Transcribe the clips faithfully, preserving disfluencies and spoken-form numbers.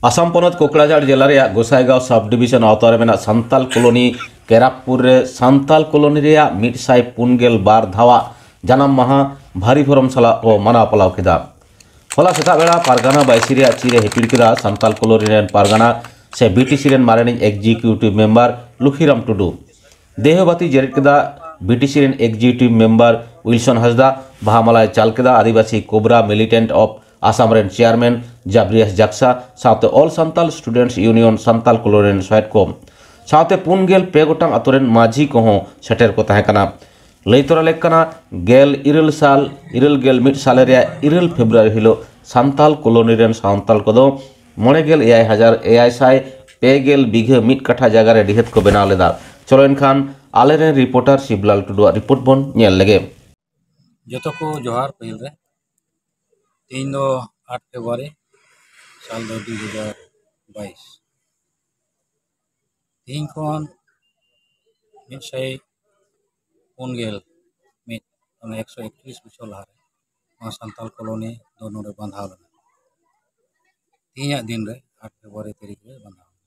ᱟᱥᱟᱢ ᱯᱚᱱᱚᱛ ᱠᱳᱠᱲᱟᱡᱷᱟᱲ ᱡᱮᱞᱟ ᱨᱮᱭᱟᱜ ᱜᱳᱥᱟᱭᱜᱟᱸᱣ ᱥᱟᱵ ᱰᱤᱵᱤᱡᱚᱱ ᱟᱣᱛᱟ ᱨᱮ ᱢᱮᱱᱟᱜ ᱥᱟᱱᱛᱟᱞ ᱠᱚᱞᱳᱱᱤ ᱠᱮᱨᱟᱯᱯᱩᱨ ᱨᱮ ᱥᱟᱱᱛᱟᱞ ᱠᱚᱞᱳᱱᱤ ᱨᱮᱭᱟᱜ ᱢᱤᱫ ᱥᱟᱭ ᱯᱩᱱ ᱜᱮᱞ ᱵᱟᱨ ᱫᱷᱟᱣᱟᱜ ᱡᱟᱱᱟᱢ ᱢᱟᱦᱟ ᱵᱷᱟᱹᱨᱤ ᱵᱷᱚᱨᱚᱢ ᱥᱟᱞᱟᱜ ᱠᱚ ᱢᱟᱱᱟᱣ ᱯᱟᱞᱟᱣ ᱠᱮᱫᱟ᱾ ᱦᱚᱞᱟ ᱥᱮᱛᱟᱜ ᱵᱮᱲᱟ ᱯᱟᱨᱜᱟᱱᱟ ᱵᱟᱭᱥᱤ ᱨᱮᱭᱟᱜ ᱪᱤᱨ ᱮ ᱦᱤᱯᱤᱲ ᱠᱮᱫᱟ ᱥᱟᱱᱛᱟᱞ ᱠᱚᱞᱳᱱᱤ ᱨᱮᱱ ᱯᱟᱨᱜᱟᱱᱟ ᱥᱮ ᱵᱤᱴᱤᱥᱤ ᱨᱮᱱ ᱢᱟᱨᱮᱱᱤᱡ ᱮᱠᱡᱤᱠᱤᱭᱩᱴᱤᱵᱷ ᱢᱮᱢᱵᱟᱨ ᱞᱩᱠᱷᱤᱨᱟᱢ ᱴᱩᱰᱩ᱾ ᱫᱮᱦᱚᱵᱟᱹᱛᱤ ᱡᱮᱨᱮᱫ ᱠᱮᱫᱟ ᱵᱤᱴᱤᱥᱤ ᱨᱮᱱ ᱮᱠᱡᱤᱠᱤᱭᱩᱴᱤᱵᱷ ᱢᱮᱢᱵᱟᱨ ᱩᱭᱞᱥᱚᱱ ᱦᱟᱸᱥᱫᱟ᱾ ᱵᱟᱦᱟ ᱢᱟᱞᱟᱭ ᱪᱟᱞ ᱠᱮᱫᱟ ᱟᱹᱫᱤᱵᱟᱹᱥᱤ ᱠᱳᱵᱨᱟ ᱢᱤᱞᱤᱴᱮᱱᱴ ᱚᱯᱷ ᱟᱥᱟᱢ ᱨᱮᱱ ᱪᱮᱭᱟᱨᱢᱮᱱ ᱡᱟᱵᱨᱤᱭᱟᱥ ᱡᱟᱠᱥᱟ ᱥᱟᱶᱛᱮ all Santal students union Santal colony ᱨᱮᱱ ᱥᱚᱦᱮᱫ ᱠᱚ ᱥᱟᱶᱛᱮ ᱯᱩᱱ ᱜᱮᱞ ᱯᱮ ᱜᱚᱴᱟᱝ ᱟᱛᱳ ᱨᱮᱱ ᱢᱟᱹᱡᱷᱤ ᱠᱚᱦᱚᱸ ᱥᱮᱴᱮᱨ ᱠᱚ ᱛᱟᱦᱮᱸ ᱠᱟᱱᱟ᱾ ᱞᱟᱹᱭ ᱛᱚᱨᱟ ᱞᱮᱠ ᱠᱟᱱᱟ, ᱜᱮᱞ ᱤᱨᱟᱹᱞ ᱥᱟᱞ ᱤᱨᱟᱹᱞ ᱜᱮᱞ ᱢᱤᱫ ᱥᱟᱞᱮ ᱨᱮᱭᱟᱜ ᱤᱨᱟᱹᱞ ᱯᱷᱮᱵᱽᱨᱩᱣᱟᱨᱤ ᱦᱤᱞᱳᱜ ᱥᱟᱱᱛᱟᱞ ᱠᱚᱞᱳᱱᱤ ᱨᱮᱱ ᱥᱟᱱᱛᱟᱞ ᱠᱚᱫᱚ ᱢᱚᱬᱮ ᱜᱮᱞ ᱮᱭᱟᱭ ᱦᱟᱡᱟᱨ ᱮᱭᱟᱭ ᱥᱟᱭ ᱯᱮ ᱜᱮᱞ ᱵᱤᱜᱷᱟᱹ ᱢᱤᱫ ᱠᱟᱴᱷᱟ ᱡᱟᱭᱜᱟ ᱨᱮ ᱰᱤᱦᱟᱹᱛ ᱠᱚ ᱵᱮᱱᱟᱣ ᱞᱮᱫᱟ᱾ ᱪᱚᱞᱚ ᱮᱱᱠᱷᱟᱱ ᱟᱞᱮᱨᱮᱱ ᱨᱤᱯᱳᱨᱴᱟᱨ ᱥᱤᱵᱞᱟᱞ ᱴᱩᱰᱩᱣᱟᱜ ᱨᱤᱯᱳᱨᱴ ᱵᱚᱱ ᱧᱮᱞ ᱞᱮᱜᱮ᱾ ᱡᱚᱛᱚ ᱠᱚ ᱡᱚᱦᱟᱨ ᱯᱟᱹᱦᱤᱞ ᱨᱮ᱾ ᱛᱮᱦᱮᱧ ᱫᱚ ᱟᱴ ᱯᱷᱮᱵᱽᱨᱩᱣᱟᱨᱤ ᱥᱟᱞ ᱫᱚ ᱫᱩ ᱦᱟᱡᱟᱨ ᱵᱟᱭᱤᱥ᱾ ᱛᱮᱦᱮᱧ ᱠᱷᱚᱱ ᱢᱤᱫ ᱥᱟᱭ ᱯᱩᱱ ᱜᱮᱞ ᱢᱤᱫ, ᱢᱟᱱᱮ ᱮᱠᱥᱚ ᱮᱠᱪᱚᱞᱞᱤᱥ ᱵᱚᱪᱷᱚᱨ ᱞᱟᱦᱟᱨᱮ ᱱᱚᱣᱟ ᱥᱟᱱᱛᱟᱞ ᱠᱚᱞᱳᱱᱤ ᱫᱚ ᱱᱚᱰᱮ ᱵᱟᱸᱫᱷᱟᱣ ᱞᱮᱱᱟ᱾ ᱛᱮᱦᱮᱧᱟᱜ ᱫᱤᱱ ᱨᱮ, ᱟᱴ ᱯᱷᱮᱵᱽᱨᱩᱣᱟᱨᱤ ᱛᱟᱹᱨᱤᱠᱷ ᱨᱮ ᱵᱟᱸᱫᱷᱟᱣ ᱞᱮᱱᱟ᱾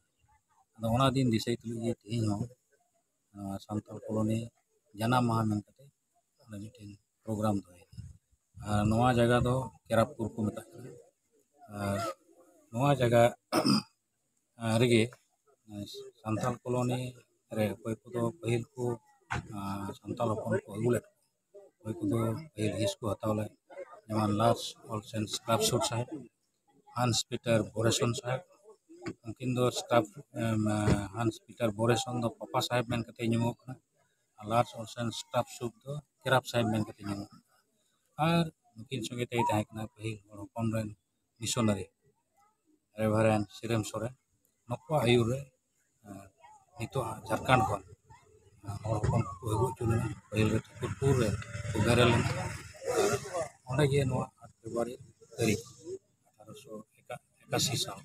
ᱟᱫᱚ ᱚᱱᱟ ᱫᱤᱱ ᱫᱤᱥᱟᱹᱭ ᱛᱩᱞᱩᱡ ᱜᱮ ᱛᱮᱦᱮᱧ ᱦᱚᱸ ᱱᱚᱣᱟ ᱥᱟᱱᱛᱟᱞ ᱠᱚᱞᱳᱱᱤ ᱡᱟᱱᱟᱢ ᱢᱟᱦᱟ ᱢᱮᱱ ᱠᱟᱛᱮ ᱚᱸᱰᱮ ᱢᱤᱫᱴᱮᱱ ᱯᱨᱳᱜᱨᱟᱢ ᱫᱚᱦᱚᱭᱮᱱᱟ᱾ ᱟᱨ ᱱᱚᱣᱟ ᱡᱟᱭᱜᱟ ᱫᱚ ᱠᱮᱨᱟᱯᱯᱩᱨ ᱠᱚ ᱢᱮᱛᱟᱜ ᱠᱟᱱᱟ᱾ ᱟᱨ ᱱᱚᱣᱟ ᱡᱟᱭᱜᱟ ᱨᱮᱜᱮ ᱥᱟᱱᱛᱟᱞ ᱠᱚᱞᱳᱱᱤ ᱨᱮ ᱚᱠᱚᱭ ᱠᱚᱫᱚ ᱯᱟᱹᱦᱤᱞ ᱠᱚ ᱥᱟᱱᱛᱟᱞ ᱦᱚᱯᱚᱱ ᱠᱚ ᱟᱹᱜᱩ ᱞᱮᱫ ᱠᱚᱣᱟ, ᱚᱠᱚᱭ ᱠᱚᱫᱚ ᱯᱟᱹᱦᱤᱞ ᱦᱤᱸᱥ ᱠᱚ ᱦᱟᱛᱟᱣ ᱞᱮᱫ, ᱡᱮᱢᱚᱱ ᱞᱟᱨᱥ ᱚᱞᱥᱮᱱ ᱥᱠᱨᱟᱯ ᱥᱩᱴ ᱥᱟᱦᱮᱵᱽ, ᱦᱟᱱᱥ ᱯᱤᱴᱟᱨ ᱵᱚᱨᱮᱥᱚᱱ ᱥᱟᱦᱮᱵᱽ, ᱩᱱᱠᱤᱱ ᱫᱚ ᱥᱠᱨᱟᱯ ᱦᱟᱱᱥ ᱯᱤᱴᱟᱨ ᱵᱚᱨᱮᱥᱚᱱ ᱫᱚ ᱯᱟᱯᱟ ᱥᱟᱦᱮᱵᱽ ᱢᱮᱱ ᱠᱟᱛᱮ ᱧᱩᱢᱚᱜ ᱠᱟᱱᱟ, ᱟᱨ ᱞᱟᱨᱥ ᱚᱞᱥᱮᱱ ᱥᱠᱨᱟᱯ ᱥᱩᱴ ᱫᱚ ᱠᱮᱨᱟᱯ ᱥᱟᱦᱮᱵᱽ ᱢᱮᱱ ᱠᱟᱛᱮ ᱧᱩᱢᱚᱜ ᱠᱟᱱᱟ᱾ ᱟᱨ ᱱᱩᱠᱤᱱ ᱥᱚᱸᱜᱮ ᱛᱮᱭ ᱛᱟᱦᱮᱸ ᱠᱟᱱᱟ ᱯᱟᱹᱦᱤᱞ ᱦᱚᱲ ᱦᱚᱯᱚᱱ ᱨᱮᱱ ᱢᱤᱥᱚᱱᱟᱨᱤ ᱨᱮᱵᱷᱟᱨᱮᱱᱰ ᱥᱤᱨᱮᱢ ᱥᱚᱨᱮᱱ᱾ ᱱᱩᱠᱩᱣᱟᱜ ᱟᱹᱭᱩᱨ ᱨᱮ ᱱᱤᱛᱚᱜ ᱡᱷᱟᱲᱠᱷᱚᱸᱰ ᱠᱷᱚᱱ ᱦᱚᱲ ᱦᱚᱯᱚᱱ ᱠᱚ ᱟᱹᱜᱩ ᱦᱚᱪᱚ ᱞᱮᱱᱟ᱾ ᱯᱟᱹᱦᱤᱞ ᱨᱮ ᱴᱷᱟᱹᱠᱩᱨᱯᱩᱨ ᱨᱮ ᱠᱚ ᱵᱮᱨᱮᱞ ᱞᱮᱱᱟ᱾ ᱚᱸᱰᱮ ᱜᱮ ᱱᱚᱣᱟ ᱟᱴ ᱯᱷᱮᱵᱽᱨᱩᱣᱟᱨᱤ ᱛᱟᱹᱨᱤᱠᱷ ᱟᱴᱷᱟᱨᱚᱥᱚ ᱮᱠᱟᱥᱤ ᱥᱟᱞ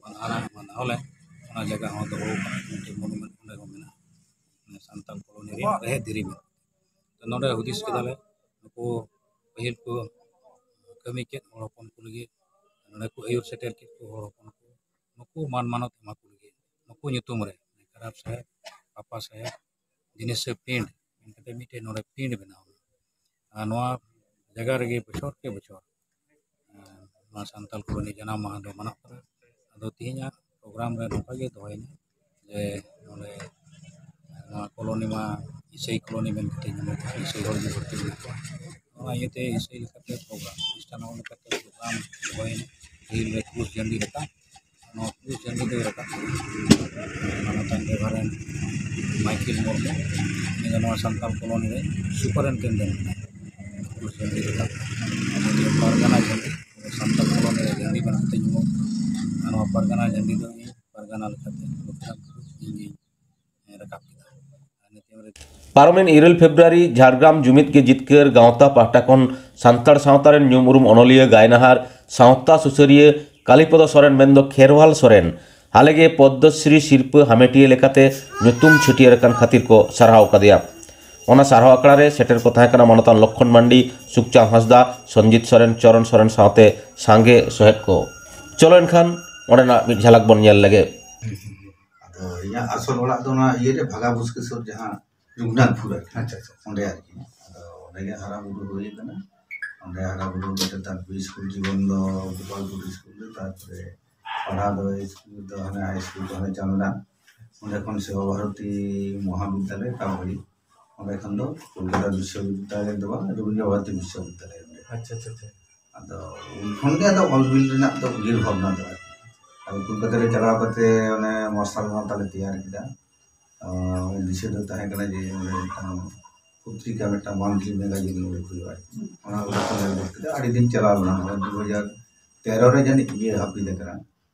ᱵᱟᱸᱫᱷᱟᱣ ᱞᱮ, ᱵᱟᱸᱫᱷᱟᱣ ᱞᱮ, ᱚᱱᱟ ᱡᱟᱭᱜᱟ ᱦᱚᱸ ᱫᱚᱦᱚ ᱟᱠᱟᱱᱟ, ᱢᱤᱫᱴᱮᱱ ᱢᱚᱱᱩᱢᱮᱱᱴ ᱚᱸᱰᱮ ᱦᱚᱸ ᱢᱮᱱᱟᱜᱼᱟ᱾ ᱥᱟᱱᱛᱟᱞ ᱠᱚᱞᱳᱱᱤ ᱨᱮᱭᱟᱜ ᱨᱮᱦᱮᱫ ᱫᱷᱤᱨᱤ ᱢᱮᱱᱟᱜᱼᱟ᱾ ᱛᱚ ᱱᱚᱰᱮ ᱦᱩᱫᱤᱥ ᱠᱮᱫᱟᱞᱮ, ᱱᱩᱠᱩ ᱯᱟᱹᱦᱤᱞ ᱠᱚ ᱠᱟᱹᱢᱤ ᱠᱮᱫ ᱦᱚᱲ ᱦᱚᱯᱚᱱ ᱠᱚ ᱞᱟᱹᱜᱤᱫ ᱱᱚᱰᱮ ᱠᱚ ᱟᱹᱭᱩᱨ ᱥᱮᱴᱮᱨ ᱠᱮᱫ ᱠᱚ ᱦᱚᱲ ᱦᱚᱯᱚᱱ ᱠᱚ, ᱱᱩᱠᱩ ᱢᱟᱱ ᱢᱟᱱᱚᱛ ᱮᱢᱟ ᱠᱚ ᱞᱟᱹᱜᱤᱫ ᱱᱩᱠᱩ ᱧᱩᱛᱩᱢ ᱨᱮ ᱠᱷᱟᱨᱟᱯ ᱥᱟᱦᱮᱵᱽ, ᱯᱟᱯᱟ ᱥᱟᱦᱮᱵᱽ ᱡᱤᱱᱤᱥ ᱥᱮ ᱯᱤᱸᱰ ᱢᱮᱱ ᱠᱟᱛᱮ ᱢᱤᱫᱴᱮᱱ ᱱᱚᱰᱮ ᱯᱤᱸᱰ ᱵᱮᱱᱟᱣ ᱮᱱᱟ᱾ ᱟᱨ ᱱᱚᱣᱟ ᱡᱟᱭᱜᱟ ᱨᱮᱜᱮ ᱵᱚᱪᱷᱚᱨ ᱠᱮ ᱵᱚᱪᱷᱚᱨ ᱱᱚᱣᱟ ᱥᱟᱱᱛᱟᱞ ᱠᱚᱞᱚᱱᱤ ᱡᱟᱱᱟᱢ ᱢᱟᱦᱟ ᱫᱚ ᱢᱟᱱᱟᱜ ᱠᱟᱱᱟ᱾ ᱟᱫᱚ ᱛᱮᱦᱮᱧᱟᱜ ᱯᱨᱳᱜᱨᱟᱢ ᱨᱮ ᱱᱚᱝᱠᱟ ᱜᱮ ᱫᱚᱦᱚᱭᱮᱱᱟ ᱡᱮ ᱱᱚᱰᱮ ᱱᱚᱣᱟ ᱠᱚᱞᱚᱱᱤ ᱢᱟ ᱤᱥᱟᱹᱭ ᱠᱚᱞᱚᱱᱤ ᱢᱮᱱ ᱠᱟᱛᱮ ᱧᱩᱢᱚᱜ ᱠᱟᱱᱟ, ᱤᱥᱟᱹᱭ ᱦᱚᱲ ᱜᱮ ᱵᱟᱹᱲᱛᱤ ᱢᱮᱱᱟᱜ ᱠᱚᱣᱟ᱾ ᱚᱱᱟ ᱤᱭᱟᱹᱛᱮ ᱤᱥᱟᱹᱭ ᱞᱮᱠᱟᱛᱮ ᱯᱨᱳᱜᱨᱟᱢ, ᱠᱷᱨᱤᱥᱴᱟᱱ ᱦᱚᱲ ᱞᱮᱠᱟᱛᱮ ᱯᱨᱳᱜᱨᱟᱢ ᱫᱚᱦᱚᱭᱮᱱᱟ᱾ ᱯᱟᱹᱦᱤᱞ ᱨᱮ ᱠᱨᱩᱥ ᱡᱷᱟᱹᱱᱰᱤ ᱨᱟᱠᱟᱵ, ᱱᱚᱣᱟ ᱠᱨᱩᱥ ᱡᱷᱟᱹᱱᱰᱤ ᱫᱚᱭ ᱨᱟᱠᱟᱵ ᱠᱮᱫᱟ ᱢᱟᱱᱚᱛᱟᱱ ᱨᱮᱵᱷᱟᱨᱮᱱᱰ ᱢᱟᱭᱠᱮᱞ ᱢᱩᱨᱢᱩ᱾ ᱩᱱᱤ ᱫᱚ ᱱᱚᱣᱟ ᱥᱟᱱᱛᱟᱞ ᱠᱚᱞᱚᱱᱤ ᱨᱮ ᱥᱩᱯᱟᱨᱤᱱᱴᱮᱱᱰᱮᱱᱴ ᱠᱟᱱᱟᱭ᱾ ᱠᱨᱩᱥ ᱡᱷᱟᱹᱱᱰᱤ ᱨᱟᱠᱟᱵ, ᱟᱵᱚ ᱡᱮ ᱯᱟᱨᱜᱟᱱᱟ ᱡᱷᱟᱹᱱᱰᱤ, ᱥᱟᱱᱛᱟᱞ ᱠᱚᱞᱚᱱᱤ ᱨᱮ ᱡᱷᱟᱹᱱᱰᱤ ᱢᱮᱱᱟᱜ ᱛᱮ ᱧᱩᱢᱚᱜ ᱠᱟᱱᱟ᱾ ᱟᱨ ᱱᱚᱣᱟ ᱯᱟᱨᱜᱟᱱᱟ ᱡᱷᱟᱹᱱᱰᱤ ᱫᱚ ᱤᱧ ᱯᱟᱨᱜᱟᱱᱟ ᱞᱮᱠᱟᱛᱮ ᱞᱚᱠᱠᱷᱤᱨᱟᱢ ᱴᱩᱰᱩ ᱤᱧ ᱜᱤᱧ ᱨᱟᱠᱟᱵ ᱠᱮᱫᱟ᱾ ᱟᱨ ᱱᱤᱛ ᱨᱮ ᱯᱟᱨᱚᱢᱮᱱ ᱤᱨᱟᱹᱞ ᱯᱷᱮᱵᱽᱨᱩᱣᱟᱨᱤ ᱡᱷᱟᱲᱜᱨᱟᱢ ᱡᱩᱢᱤᱫ ᱜᱮ ᱡᱤᱛᱠᱟᱹᱨ ᱜᱟᱶᱛᱟ ᱯᱟᱦᱴᱟ ᱠᱷᱚᱱ ᱥᱟᱱᱛᱟᱲ ᱥᱟᱶᱛᱟ ᱨᱮᱱ ᱧᱩᱢ ᱩᱨᱩᱢ ᱚᱱᱚᱞᱤᱭᱟᱹ, ᱜᱟᱭᱱᱟᱦᱟᱨ, ᱥᱟᱶᱛᱟ ᱥᱩᱥᱟᱹᱨᱤᱭᱟᱹ ᱠᱟᱞᱤᱯᱚᱫᱚ ᱥᱚᱨᱮᱱ ᱢᱮᱱᱫᱚ ᱠᱷᱮᱨᱣᱟᱞ ᱥᱚᱨᱮᱱ ᱦᱟᱞᱮᱜᱮ ᱯᱚᱫᱽᱫᱚᱥᱨᱤ ᱥᱤᱨᱯᱟᱹ ᱦᱟᱢᱮᱴᱤᱭᱟᱹ ᱞᱮᱠᱟᱛᱮ ᱧᱩᱛᱩᱢ ᱪᱷᱟᱹᱴᱭᱟᱹᱨ ᱟᱠᱟᱱ ᱠᱷᱟᱹᱛᱤᱨ ᱠᱚ ᱥᱟᱨᱦᱟᱣ ᱟᱠᱟᱫᱮᱭᱟ᱾ ᱚᱱᱟ ᱥᱟᱨᱦᱟᱣ ᱟᱠᱷᱲᱟ ᱨᱮ ᱥᱮᱴᱮᱨ ᱠᱚ ᱛᱟᱦᱮᱸ ᱠᱟᱱᱟ ᱢᱟᱱᱚᱛᱟᱱ ᱞᱚᱠᱠᱷᱚᱱ ᱢᱟᱱᱰᱤ, ᱥᱩᱠᱪᱟᱸᱫᱽ ᱦᱟᱸᱥᱫᱟ, ᱥᱚᱧᱡᱤᱛ ᱥᱚᱨᱮᱱ, ᱪᱚᱨᱚᱱ ᱥᱚᱨᱮᱱ ᱥᱟᱶᱛᱮ ᱥᱟᱸᱜᱮ ᱥᱚᱦᱮᱫ ᱠᱚ᱾ ᱪᱚᱞᱚ ᱮᱱᱠᱷᱟᱱ ᱚᱸᱰᱮᱱᱟᱜ ᱢᱤᱫ ᱡᱷᱟᱞᱟᱠ ᱵᱚᱱ ᱧᱮᱞ ᱞᱮᱜᱮ᱾ ᱟᱫᱚ ᱤᱧᱟᱹᱜ ᱟᱥᱚᱞ ᱚᱲᱟᱜ ᱫᱚ ᱚᱱᱟ ᱤᱭᱟᱹ ᱨᱮ, ᱵᱷᱟᱜᱟ ᱵᱩᱥᱠᱮ ᱥᱩᱨ, ᱡᱟᱦᱟᱸ ᱨᱩᱜᱷᱩᱱᱟᱛᱷᱯᱩᱨ ᱟᱨᱠᱤ᱾ ᱟᱪᱪᱷᱟ, ᱟᱪᱪᱷᱟ᱾ ᱚᱸᱰᱮ ᱟᱨᱠᱤ᱾ ᱟᱫᱚ ᱚᱸᱰᱮ ᱜᱮ ᱦᱟᱨᱟ ᱵᱩᱨᱩ ᱦᱩᱭ ᱟᱠᱟᱱᱟ᱾ ᱚᱸᱰᱮ ᱦᱟᱨᱟ ᱵᱩᱨᱩ ᱠᱟᱛᱮ ᱛᱟᱨᱯᱚᱨᱮ ᱥᱠᱩᱞ ᱡᱤᱵᱚᱱ ᱫᱚ ᱜᱳᱯᱟᱞᱯᱩᱨ ᱥᱠᱩᱞ ᱨᱮ, ᱛᱟᱨᱯᱚᱨᱮ ᱯᱟᱲᱦᱟᱣ ᱫᱚ ᱥᱠᱩᱞ ᱫᱚ ᱦᱟᱱᱮ ᱦᱟᱭ ᱥᱠᱩᱞ ᱫᱚ ᱦᱟᱱᱮ ᱪᱟᱢᱲᱟ, ᱚᱸᱰᱮ ᱠᱷᱚᱱ ᱥᱮᱵᱟ ᱵᱷᱟᱨᱚᱛᱤ ᱢᱚᱦᱟᱵᱤᱫᱽᱫᱟᱞᱚᱭ ᱠᱟᱢᱵᱟᱲᱤ, ᱚᱸᱰᱮ ᱠᱷᱚᱱ ᱫᱚ ᱠᱳᱞᱠᱟᱛᱟ ᱵᱤᱥᱥᱚᱵᱤᱫᱽᱫᱟᱞᱚᱭ ᱫᱚ ᱵᱟᱝ, ᱨᱚᱵᱤᱱᱫᱨᱚ ᱵᱷᱟᱨᱚᱛᱤ ᱵᱤᱥᱥᱚᱵᱤᱫᱽᱫᱟᱞᱚᱭ ᱚᱸᱰᱮ᱾ ᱟᱪᱪᱷᱟ, ᱟᱪᱪᱷᱟ, ᱟᱪᱪᱷᱟ᱾ ᱟᱫᱚ ᱩᱱ ᱠᱷᱚᱱ ᱜᱮ ᱟᱫᱚ ᱚᱞ ᱵᱤᱞ ᱨᱮᱱᱟᱜ ᱫᱚ ᱩᱭᱦᱟᱹᱨ ᱵᱷᱟᱵᱽᱱᱟ ᱫᱚ ᱟᱨᱠᱤ᱾ ᱟᱫᱚ ᱠᱳᱞᱠᱟᱛᱟ ᱨᱮ ᱪᱟᱞᱟᱣ ᱠᱟᱛᱮ ᱚᱱᱮ ᱢᱟᱨᱥᱟᱞ ᱜᱟᱶᱛᱟ ᱞᱮ ᱛᱮᱭᱟᱨ ᱠᱮᱫᱟ᱾ ᱟᱨ ᱫᱤᱥᱟᱹ ᱫᱚ ᱛᱟᱦᱮᱸ ᱠᱟᱱᱟ ᱡᱮ ᱚᱸᱰᱮ ᱢᱤᱫᱴᱟᱝ ᱯᱚᱛᱨᱤᱠᱟ, ᱢᱤᱫᱴᱟᱝ ᱢᱟᱱᱛᱷᱞᱤ ᱢᱮᱜᱟᱡᱤᱱ ᱩᱰᱩᱠ ᱦᱩᱭᱩᱜᱼᱟ ᱟᱨᱠᱤ᱾ ᱚᱱᱟ ᱩᱰᱩᱠ ᱠᱟᱛᱮ ᱟᱹᱰᱤ ᱫᱤᱱ ᱪᱟᱞᱟᱣ ᱞᱮᱱᱟ, ᱱᱚᱜᱼᱚᱭ ᱫᱩ ᱦᱟᱡᱟᱨ ᱛᱮᱨᱚ ᱨᱮ ᱡᱟᱹᱱᱤᱡ ᱤᱭᱟᱹ ᱦᱟᱹᱯᱤᱫ ᱟᱠᱟᱱᱟ᱾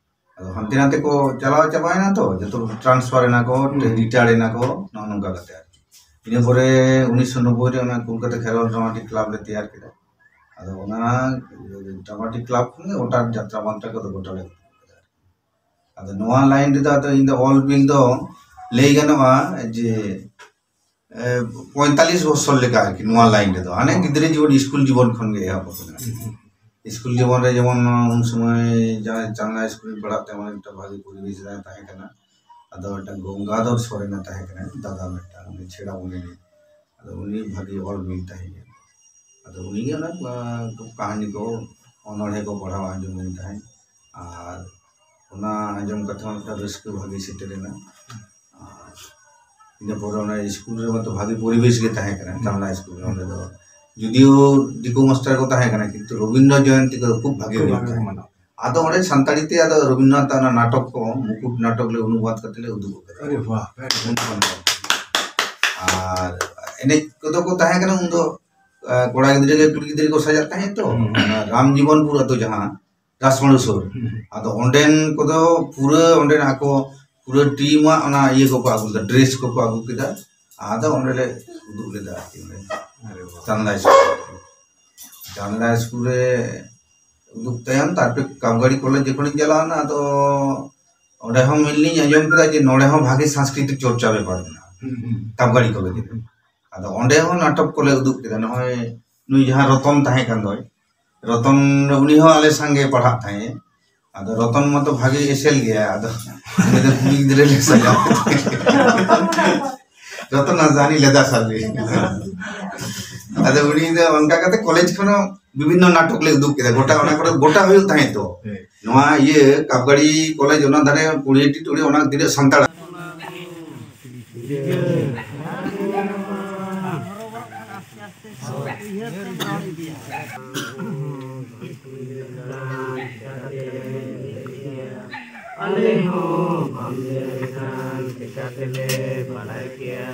ᱟᱫᱚ ᱦᱟᱱᱛᱮ ᱱᱟᱛᱮ ᱠᱚ ᱪᱟᱞᱟᱣ ᱪᱟᱵᱟᱭᱮᱱᱟ ᱛᱚ, ᱡᱚᱛᱚ ᱴᱨᱟᱱᱥᱯᱷᱟᱨ ᱮᱱᱟ ᱠᱚ, ᱦᱩᱸ᱾ ᱨᱤᱴᱟᱭᱟᱨ ᱮᱱᱟ ᱠᱚ, ᱱᱚᱜᱼᱚ ᱱᱚᱝᱠᱟ ᱠᱟᱛᱮ ᱟᱨᱠᱤ᱾ ᱤᱱᱟᱹ ᱯᱚᱨᱮ ᱩᱱᱤᱥᱥᱚ ᱱᱚᱵᱵᱳᱭ ᱨᱮ ᱚᱱᱟ ᱠᱳᱞᱠᱟᱛᱟ ᱠᱷᱮᱨᱣᱟᱞ ᱰᱨᱟᱢᱟᱴᱤᱠ ᱠᱞᱟᱵᱽ ᱞᱮ ᱛᱮᱭᱟᱨ ᱠᱮᱫᱟ᱾ ᱟᱫᱚ ᱚᱱᱟ ᱰᱨᱟᱢᱟᱴᱤᱠ ᱠᱞᱟᱵᱽ ᱠᱷᱚᱱ ᱜᱮ ᱜᱚᱴᱟ ᱡᱟᱛᱨᱟ ᱢᱟᱱᱛᱨᱟ ᱠᱚᱫᱚ ᱜᱚᱴᱟ ᱞᱮ ᱮᱛᱚᱦᱚᱵ ᱠᱮᱫᱟ ᱟᱨᱠᱤ᱾ ᱟᱫᱚ ᱱᱚᱣᱟ ᱞᱟᱭᱤᱱ ᱨᱮᱫᱚ ᱟᱫᱚ ᱤᱧ ᱫᱚ ᱚᱞ ᱵᱤᱞ ᱫᱚ ᱞᱟᱹᱭ ᱜᱟᱱᱚᱜᱼᱟ ᱡᱮ, ᱮ, ᱯᱚᱸᱭᱛᱟᱞᱞᱤᱥ ᱵᱚᱪᱷᱚᱨ ᱞᱮᱠᱟ ᱟᱨᱠᱤ ᱱᱚᱣᱟ ᱞᱟᱭᱤᱱ ᱨᱮᱫᱚ᱾ ᱦᱟᱱᱮ ᱜᱤᱫᱽᱨᱟᱹ ᱡᱤᱵᱚᱱ, ᱥᱠᱩᱞ ᱡᱤᱵᱚᱱ ᱠᱷᱚᱱ ᱜᱮ ᱮᱦᱚᱵ ᱟᱠᱟᱱᱟ᱾ ᱥᱠᱩᱞ ᱡᱤᱵᱚᱱ ᱨᱮ ᱡᱮᱢᱚᱱ ᱩᱱ ᱥᱚᱢᱚᱭ ᱡᱟᱦᱟᱸ ᱪᱟᱱᱫᱟ ᱥᱠᱩᱞ ᱨᱤᱧ ᱯᱟᱲᱦᱟᱜ ᱛᱮ, ᱚᱸᱰᱮ ᱢᱤᱫᱴᱟᱝ ᱵᱷᱟᱜᱮ ᱯᱚᱨᱤᱵᱮᱥ ᱨᱮ ᱛᱟᱦᱮᱸ ᱠᱟᱱᱟ᱾ ᱟᱫᱚ ᱢᱤᱫᱴᱟᱝ ᱜᱚᱝᱜᱟᱫᱷᱚᱨ ᱥᱚᱨᱮᱱ ᱮ ᱛᱟᱦᱮᱸ ᱠᱟᱱᱟ, ᱫᱟᱫᱟ ᱢᱤᱫᱴᱟᱝ, ᱩᱱᱤ ᱪᱷᱮᱲᱟ ᱵᱚᱱᱤ ᱨᱤᱱᱤᱡ᱾ ᱟᱫᱚ ᱩᱱᱤ ᱵᱷᱟᱜᱮ ᱚᱞ ᱵᱤᱞ ᱛᱟᱦᱮᱸ ᱠᱟᱱᱟ᱾ ᱟᱫᱚ ᱩᱱᱤᱜᱮ ᱚᱱᱟ, ᱟᱸ, ᱠᱟᱹᱦᱱᱤ ᱠᱚ, ᱚᱱᱚᱬᱦᱮ ᱠᱚ ᱯᱟᱲᱦᱟᱣ ᱟᱸᱡᱚᱢ ᱟᱹᱧ ᱛᱟᱦᱮᱸᱫ᱾ ᱟᱨ ᱚᱱᱟ ᱟᱸᱡᱚᱢ ᱠᱟᱛᱮ ᱦᱚᱸ ᱢᱤᱫᱴᱟᱝ ᱨᱟᱹᱥᱠᱟᱹ ᱵᱷᱟᱜᱮ ᱥᱮᱴᱮᱨ ᱮᱱᱟ᱾ ᱟᱨ ᱤᱱᱟᱹ ᱯᱚᱨᱮ ᱚᱱᱟ ᱥᱠᱩᱞ ᱨᱮ ᱢᱟᱛᱚ ᱵᱷᱟᱜᱮ ᱯᱚᱨᱤᱵᱮᱥ ᱜᱮ ᱛᱟᱦᱮᱸ ᱠᱟᱱᱟ, ᱦᱩᱸ᱾ ᱪᱟᱱᱫᱟ ᱥᱠᱩᱞ ᱨᱮ᱾ ᱚᱸᱰᱮ ᱫᱚ ᱡᱩᱫᱤᱭᱳ ᱫᱤᱠᱩ ᱢᱟᱥᱴᱟᱨ ᱠᱚ ᱛᱟᱦᱮᱸ ᱠᱟᱱᱟ, ᱠᱤᱱᱛᱩ ᱨᱚᱵᱤᱱᱫᱨᱚ ᱡᱚᱭᱚᱱᱛᱤ ᱠᱚᱫᱚ ᱠᱷᱩᱵ ᱵᱷᱟᱜᱮ ᱠᱷᱩᱵ ᱦᱩᱭᱩᱜ ᱵᱷᱟᱜᱮ ᱛᱟᱦᱮᱸᱫ᱾ ᱢᱟᱱᱟᱣ᱾ ᱟᱫᱚ ᱚᱸᱰᱮ ᱥᱟᱱᱛᱟᱲᱤ ᱛᱮ ᱟᱫᱚ ᱨᱚᱵᱤᱱᱫᱨᱚᱱᱟᱛᱷ ᱚᱱᱟ ᱱᱟᱴᱚᱠ ᱠᱚ, ᱢᱩᱠᱩᱴ ᱱᱟᱴᱚᱠ ᱞᱮ ᱚᱱᱩᱵᱟᱫ ᱠᱟᱛᱮ ᱞᱮ ᱩᱫᱩᱜ ᱟᱠᱟᱫᱟ᱾ ᱟᱨᱮ ᱵᱟᱦ, very good. ᱟᱨ ᱮᱱᱮᱡ ᱠᱚᱫᱚ ᱠᱚ ᱛᱟᱦᱮᱸ ᱠᱟᱱᱟ ᱩᱱᱫᱚ, ᱟᱸ, ᱠᱚᱲᱟ ᱜᱤᱫᱽᱨᱟᱹ ᱜᱮ ᱠᱩᱲᱤ ᱜᱤᱫᱽᱨᱟᱹ ᱠᱚ ᱥᱟᱡᱟᱜ ᱛᱟᱦᱮᱸᱫ ᱛᱚ, ᱦᱩᱸ᱾ ᱚᱱᱟ ᱨᱟᱢᱡᱤᱵᱚᱱᱯᱩᱨ ᱟᱹᱛᱩ ᱡᱟᱦᱟᱸ, ᱨᱟᱥᱢᱟᱲᱩ ᱥᱩᱨ᱾ ᱦᱩᱸ᱾ ᱟᱫᱚ ᱚᱸᱰᱮᱱ ᱠᱚᱫᱚ ᱯᱩᱨᱟᱹ ᱚᱸᱰᱮᱱ ᱟᱠᱚ ᱯᱩᱨᱟᱹ ᱴᱤᱢᱟᱜ ᱚᱱᱟ ᱤᱭᱟᱹ ᱠᱚᱠᱚ ᱟᱹᱜᱩ ᱠᱮᱫᱟ, ᱰᱨᱮᱥ ᱠᱚᱠᱚ ᱟᱹᱜᱩ ᱠᱮᱫᱟ᱾ ᱟᱫᱚ ᱚᱸᱰᱮ ᱞᱮ ᱩᱫᱩᱜ ᱞᱮᱫᱟ ᱟᱨᱠᱤ, ᱚᱸᱰᱮ ᱟᱨᱮ ᱵᱟᱦ᱾ ᱪᱟᱱᱫᱟ ᱥᱠᱩᱞ᱾ ᱪᱟᱱᱫᱟ ᱥᱠᱩᱞ ᱨᱮ ᱩᱫᱩᱜ ᱛᱟᱭᱚᱢ ᱛᱟᱨᱯᱚᱨᱮ ᱠᱟᱢᱜᱟᱲᱤ ᱠᱚᱞᱮᱡᱽ ᱡᱚᱠᱷᱚᱱᱤᱧ ᱪᱟᱞᱟᱣᱱᱟ, ᱟᱫᱚ ᱚᱸᱰᱮ ᱦᱚᱸ ᱢᱮᱱᱞᱤᱧ ᱟᱸᱡᱚᱢ ᱠᱮᱫᱟ ᱡᱮ ᱱᱚᱰᱮ ᱦᱚᱸ ᱵᱷᱟᱜᱮ ᱥᱟᱝᱥᱠᱨᱤᱛᱤᱠ ᱪᱚᱨᱪᱟ ᱵᱮᱯᱟᱨ ᱢᱮᱱᱟᱜᱼᱟ, ᱦᱩᱸ, ᱦᱩᱸ᱾ ᱠᱟᱢᱜᱟᱲᱤ ᱠᱚᱞᱮᱡᱽ ᱨᱮ᱾ ᱟᱫᱚ ᱚᱸᱰᱮ ᱦᱚᱸ ᱱᱟᱴᱚᱠ ᱠᱚᱞᱮ ᱩᱫᱩᱜ ᱠᱮᱫᱟ᱾ ᱱᱚᱜᱼᱚᱭ ᱱᱩᱭ ᱡᱟᱦᱟᱸ ᱨᱚᱛᱚᱱ ᱛᱟᱦᱮᱸ ᱠᱟᱱ ᱫᱚᱭ, ᱨᱚᱛᱚᱱ, ᱩᱱᱤ ᱦᱚᱸ ᱟᱞᱮ ᱥᱟᱝᱜᱮ ᱯᱟᱲᱦᱟᱜ ᱛᱟᱦᱮᱸᱫ᱾ ᱟᱫᱚ ᱨᱚᱛᱚᱱ ᱢᱟᱛᱚ ᱵᱷᱟᱜᱮ ᱮᱥᱮᱞ ᱜᱮᱭᱟ, ᱟᱫᱚ ᱩᱱᱤ ᱫᱚ ᱠᱩᱲᱤ ᱜᱤᱫᱽᱨᱟᱹ ᱞᱮ ᱥᱟᱡᱟᱣ ᱠᱮᱫᱮᱭᱟ᱾ ᱨᱚᱛᱚᱱ ᱦᱟᱸᱥᱫᱟ, ᱦᱟᱹᱱᱤ ᱞᱮᱫᱟ ᱥᱟᱞ ᱨᱮ᱾ ᱟᱫᱚ ᱩᱱᱤ ᱫᱚ ᱚᱱᱠᱟ ᱠᱟᱛᱮ ᱠᱚᱞᱮᱡᱽ ᱠᱷᱚᱱ ᱦᱚᱸ ᱵᱤᱵᱷᱤᱱᱱᱚ ᱱᱟᱴᱚᱠ ᱞᱮ ᱩᱫᱩᱜ ᱠᱮᱫᱟ, ᱜᱚᱴᱟ ᱚᱱᱟ ᱠᱚᱨᱮ ᱜᱚᱴᱟ ᱦᱩᱭᱩᱜ ᱛᱟᱦᱮᱸᱫ ᱛᱚ᱾ ᱦᱮᱸ᱾ ᱱᱚᱣᱟ ᱤᱭᱟᱹ ᱠᱟᱯᱜᱟᱲᱤ ᱠᱚᱞᱮᱡᱽ ᱚᱱᱟ ᱫᱷᱟᱨᱮ ᱠᱩᱲᱤᱭᱟᱹ ᱴᱤᱴᱩᱲᱤ ᱚᱱᱟ ᱛᱤᱱᱟᱹᱜ ᱥᱟᱱᱛᱟᱲ᱾ ᱟᱞᱮ ᱦᱚᱸ ᱵᱟᱢ ᱧᱮᱞ ᱞᱮᱠᱷᱟᱱ ᱪᱮᱠᱟ ᱛᱮᱞᱮ ᱵᱟᱲᱟᱭ ᱠᱮᱭᱟ?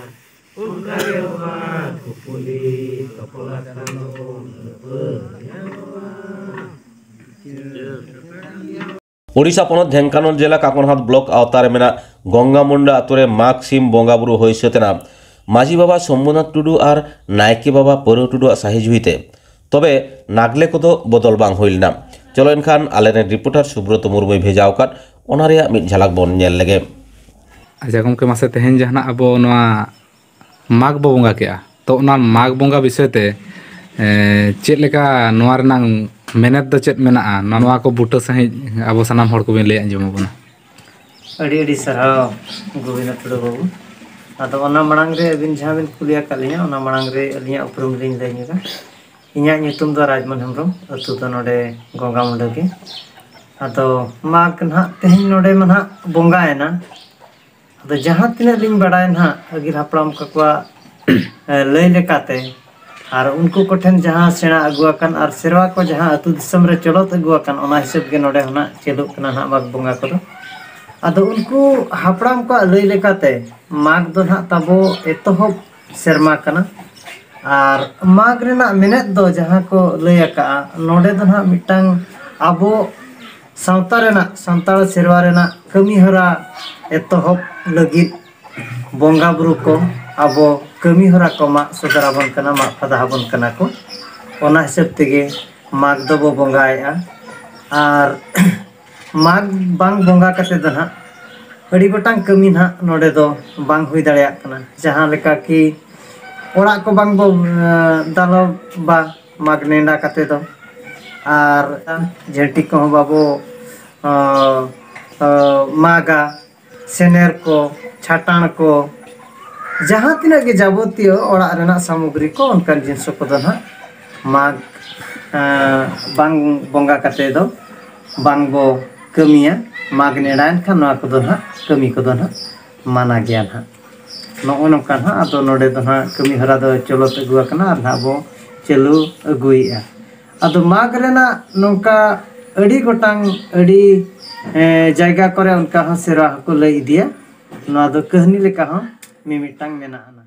ᱚᱱᱠᱟ ᱜᱮ ᱵᱟᱵᱟ, ᱠᱩᱯᱩᱞᱤ ᱛᱚᱯᱚᱞ ᱟᱠᱟᱱ ᱫᱚ ᱵᱟᱹᱧ ᱧᱟᱢᱟ᱾ ᱳᱰᱤᱥᱟ ᱯᱚᱱᱚᱛ ᱰᱷᱮᱝᱠᱟᱱᱟᱞ ᱡᱮᱞᱟ ᱠᱟᱠᱚᱱᱦᱟᱛ ᱵᱞᱚᱠ ᱟᱣᱛᱟ ᱨᱮ ᱢᱮᱱᱟᱜ ᱜᱚᱝᱜᱟᱢᱩᱱᱰᱟ ᱟᱛᱳ ᱨᱮ ᱢᱟᱜᱽ ᱥᱤᱢ ᱵᱚᱸᱜᱟ ᱵᱩᱨᱩ ᱦᱩᱭ ᱥᱟᱹᱛ ᱮᱱᱟ᱾ ᱢᱟᱹᱡᱷᱤ ᱵᱟᱵᱟ ᱥᱚᱢᱵᱷᱩᱱᱟᱛᱷ ᱴᱩᱰᱩ ᱟᱨ ᱱᱟᱭᱠᱮ ᱵᱟᱵᱟ ᱯᱟᱹᱨᱩ ᱴᱩᱰᱩᱣᱟᱜ ᱥᱟᱹᱦᱤ ᱡᱩᱦᱤ ᱛᱮ᱾ ᱛᱚᱵᱮ ᱱᱟᱜᱽᱞᱮ ᱠᱚᱫᱚ ᱵᱚᱫᱚᱞ ᱵᱟᱝ ᱦᱩᱭ ᱞᱮᱱᱟ᱾ ᱪᱚᱞᱚ ᱮᱱᱠᱷᱟᱱ ᱟᱞᱮᱨᱮᱱ ᱨᱤᱯᱳᱨᱴᱟᱨ ᱥᱩᱵᱨᱚᱛ ᱢᱩᱨᱢᱩᱭ ᱵᱷᱮᱡᱟ ᱟᱠᱟᱫ ᱚᱱᱟ ᱨᱮᱭᱟᱜ ᱢᱤᱫ ᱡᱷᱟᱞᱟᱠ ᱵᱚᱱ ᱧᱮᱞ ᱞᱮᱜᱮ᱾ ᱟᱪᱪᱷᱟ ᱜᱚᱢᱠᱮ, ᱢᱟᱥᱮ ᱛᱮᱦᱮᱧ ᱡᱟᱦᱟᱱᱟᱜ ᱟᱵᱚ ᱱᱚᱣᱟ ᱢᱟᱜᱽ ᱵᱚ ᱵᱚᱸᱜᱟ ᱠᱮᱜᱼᱟ, ᱛᱚ ᱚᱱᱟ ᱢᱟᱜᱽ ᱵᱚᱸᱜᱟ ᱵᱤᱥᱚᱭ ᱛᱮ, ᱮ, ᱪᱮᱫ ᱞᱮᱠᱟ ᱱᱚᱣᱟ ᱨᱮᱱᱟᱝ ᱢᱮᱱᱮᱛ ᱫᱚ ᱪᱮᱫ ᱢᱮᱱᱟᱜᱼᱟ? ᱱᱚᱣᱟ ᱠᱚ ᱵᱩᱴᱟᱹ ᱥᱟᱺᱦᱤᱡ ᱟᱵᱚ ᱥᱟᱱᱟᱢ ᱦᱚᱲ ᱠᱚᱵᱤᱱ ᱞᱟᱹᱭ ᱟᱸᱡᱚᱢ ᱟᱵᱚᱱᱟ᱾ ᱟᱹᱰᱤ ᱟᱹᱰᱤ ᱥᱟᱨᱦᱟᱣ ᱜᱳᱵᱤᱱᱫᱚ ᱴᱩᱰᱩ ᱵᱟᱹᱵᱩ᱾ ᱟᱫᱚ ᱚᱱᱟ ᱢᱟᱲᱟᱝ ᱨᱮ ᱟᱹᱵᱤᱱ ᱡᱟᱦᱟᱸ ᱵᱤᱱ ᱠᱩᱞᱤ ᱟᱠᱟᱫ ᱞᱤᱧᱟ, ᱚᱱᱟ ᱢᱟᱲᱟᱝ ᱨᱮ ᱟᱹᱞᱤᱧᱟᱜ ᱩᱯᱨᱩᱢ ᱞᱤᱧ ᱞᱟᱹᱭ ᱧᱚᱜᱟ᱾ ᱤᱧᱟᱹᱜ ᱧᱩᱛᱩᱢ ᱫᱚ ᱨᱟᱡᱽᱢᱳᱦᱚᱱ ᱦᱮᱢᱵᱨᱚᱢ, ᱟᱹᱛᱩ ᱫᱚ ᱱᱚᱰᱮ ᱜᱚᱝᱜᱟ ᱢᱩᱸᱰᱟᱹ ᱜᱮ᱾ ᱟᱫᱚ ᱢᱟᱜᱽ ᱱᱟᱦᱟᱜ ᱛᱮᱦᱮᱧ ᱱᱚᱰᱮ ᱢᱟ ᱱᱟᱦᱟᱜ ᱵᱚᱸᱜᱟᱭᱮᱱᱟ᱾ ᱟᱫᱚ ᱡᱟᱦᱟᱸ ᱛᱤᱱᱟᱹᱜ ᱞᱤᱧ ᱵᱟᱲᱟᱭᱟ ᱱᱟᱦᱟᱜ ᱟᱹᱜᱤᱞ ᱦᱟᱯᱲᱟᱢ ᱠᱚᱣᱟᱜ ᱞᱟᱹᱭ ᱞᱮᱠᱟᱛᱮ, ᱟᱨ ᱩᱱᱠᱩ ᱠᱚᱴᱷᱮᱱ ᱡᱟᱦᱟᱸ ᱥᱮᱬᱟ ᱟᱹᱜᱩ ᱟᱠᱟᱱ ᱟᱨ ᱥᱮᱨᱣᱟ ᱠᱚ ᱡᱟᱦᱟᱸ ᱟᱹᱛᱩ ᱫᱤᱥᱚᱢ ᱨᱮ ᱪᱚᱞᱚᱛ ᱟᱹᱜᱩ ᱟᱠᱟᱱ, ᱚᱱᱟ ᱦᱤᱥᱟᱹᱵ ᱜᱮ ᱱᱚᱰᱮ ᱦᱚᱸ ᱱᱟᱜ ᱪᱟᱹᱞᱩᱜ ᱠᱟᱱᱟ ᱱᱟᱜ ᱢᱟᱜᱽ ᱵᱚᱸᱜᱟ ᱠᱚᱫᱚ᱾ ᱟᱫᱚ ᱩᱱᱠᱩ ᱦᱟᱯᱲᱟᱢ ᱠᱚᱣᱟᱜ ᱞᱟᱹᱭ ᱞᱮᱠᱟᱛᱮ ᱢᱟᱜᱽ ᱫᱚ ᱱᱟᱜ ᱛᱟᱵᱚ ᱮᱛᱚᱦᱚᱵ ᱥᱮᱨᱢᱟ ᱠᱟᱱᱟ᱾ ᱟᱨ ᱢᱟᱜᱽ ᱨᱮᱱᱟᱜ ᱢᱮᱱᱮᱛ ᱫᱚ ᱡᱟᱦᱟᱸ ᱠᱚ ᱞᱟᱹᱭ ᱟᱠᱟᱜᱼᱟ, ᱱᱚᱰᱮ ᱫᱚ ᱱᱟᱜ ᱢᱤᱫᱴᱟᱝ ᱟᱵᱚ ᱥᱟᱶᱛᱟ ᱨᱮᱱᱟᱜ, ᱥᱟᱱᱛᱟᱲ ᱥᱮᱨᱣᱟ ᱨᱮᱱᱟᱜ ᱠᱟᱹᱢᱤ ᱦᱚᱨᱟ ᱮᱛᱚᱦᱚᱵ ᱞᱟᱹᱜᱤᱫ ᱵᱚᱸᱜᱟ ᱵᱩᱨᱩ ᱠᱚ ᱟᱵᱚ ᱠᱟᱹᱢᱤ ᱦᱚᱨᱟ ᱠᱚ ᱢᱟᱜ ᱥᱚᱫᱚᱨ ᱟᱵᱚᱱ ᱠᱟᱱᱟ, ᱢᱟᱜ ᱯᱷᱟᱫᱟ ᱟᱵᱚᱱ ᱠᱟᱱᱟ ᱠᱚ᱾ ᱚᱱᱟ ᱦᱤᱥᱟᱹᱵ ᱛᱮᱜᱮ ᱢᱟᱜᱽ ᱫᱚᱵᱚ ᱵᱚᱸᱜᱟᱭᱮᱫᱼᱟ᱾ ᱟᱨ ᱢᱟᱜᱽ ᱵᱟᱝ ᱵᱚᱸᱜᱟ ᱠᱟᱛᱮ ᱫᱚ ᱱᱟᱦᱟᱜ ᱟᱹᱰᱤ ᱜᱚᱴᱟᱝ ᱠᱟᱹᱢᱤ ᱱᱟᱦᱟᱜ ᱱᱚᱰᱮ ᱫᱚ ᱵᱟᱝ ᱦᱩᱭ ᱫᱟᱲᱮᱭᱟᱜ ᱠᱟᱱᱟ᱾ ᱡᱟᱦᱟᱸ ᱞᱮᱠᱟ ᱠᱤ ᱚᱲᱟᱜ ᱠᱚ ᱵᱟᱝ ᱵᱚ ᱫᱟᱞᱚᱵᱟ ᱢᱟᱜᱽ ᱱᱮᱰᱟ ᱠᱟᱛᱮ ᱫᱚ, ᱟᱨ ᱡᱷᱟᱹᱱᱴᱤ ᱠᱚᱦᱚᱸ ᱵᱟᱵᱚ ᱢᱟᱜᱟ, ᱥᱮᱱᱮᱨ ᱠᱚ, ᱪᱷᱟᱴᱟᱬ ᱠᱚ, ᱡᱟᱦᱟᱸ ᱛᱤᱱᱟᱹᱜ ᱜᱮ ᱡᱟᱵᱚᱛᱤᱭᱚ ᱚᱲᱟᱜ ᱨᱮᱱᱟᱜ ᱥᱟᱢᱚᱜᱽᱨᱤ ᱠᱚ, ᱚᱱᱠᱟᱱ ᱡᱤᱱᱤᱥ ᱠᱚᱫᱚ ᱱᱟᱦᱟᱜ ᱢᱟᱜᱽ ᱵᱟᱝ ᱵᱚᱸᱜᱟ ᱠᱟᱛᱮ ᱫᱚ ᱵᱟᱝ ᱵᱚ ᱠᱟᱹᱢᱤᱭᱟ᱾ ᱢᱟᱜᱽ ᱱᱮᱰᱟᱭᱮᱱ ᱠᱷᱟᱱ ᱱᱚᱣᱟ ᱠᱚᱫᱚ ᱱᱟᱦᱟᱜ ᱠᱟᱹᱢᱤ ᱠᱚᱫᱚ ᱱᱟᱦᱟᱜ ᱢᱟᱱᱟ ᱜᱮᱭᱟ ᱱᱟᱦᱟᱜ᱾ ᱱᱚᱜᱼᱚ ᱱᱚᱝᱠᱟ ᱱᱟᱦᱟᱜ ᱟᱫᱚ ᱱᱚᱰᱮ ᱫᱚ ᱱᱟᱦᱟᱜ ᱠᱟᱹᱢᱤ ᱦᱚᱨᱟ ᱫᱚ ᱪᱚᱞᱚᱛ ᱟᱹᱜᱩ ᱟᱠᱟᱱᱟ ᱟᱨ ᱱᱟᱦᱟᱜ ᱵᱚ ᱪᱟᱹᱞᱩ ᱟᱹᱜᱩᱭᱮᱫᱼᱟ᱾ ᱟᱫᱚ ᱢᱟᱜᱽ ᱨᱮᱱᱟᱜ ᱱᱚᱝᱠᱟ ᱟᱹᱰᱤ ᱜᱚᱴᱟᱝ, ᱟᱹᱰᱤ ᱡᱟᱭᱜᱟ ᱠᱚᱨᱮ ᱚᱱᱠᱟ ᱦᱚᱸ ᱥᱮᱨᱣᱟ ᱦᱚᱸᱠᱚ ᱞᱟᱹᱭ ᱤᱫᱤᱭᱟ᱾ ᱱᱚᱣᱟ ᱫᱚ ᱠᱟᱹᱦᱱᱤ ᱞᱮᱠᱟ ᱦᱚᱸ ᱢᱤᱢᱤᱫᱴᱟᱝ ᱢᱮᱱᱟᱜᱼᱟ᱾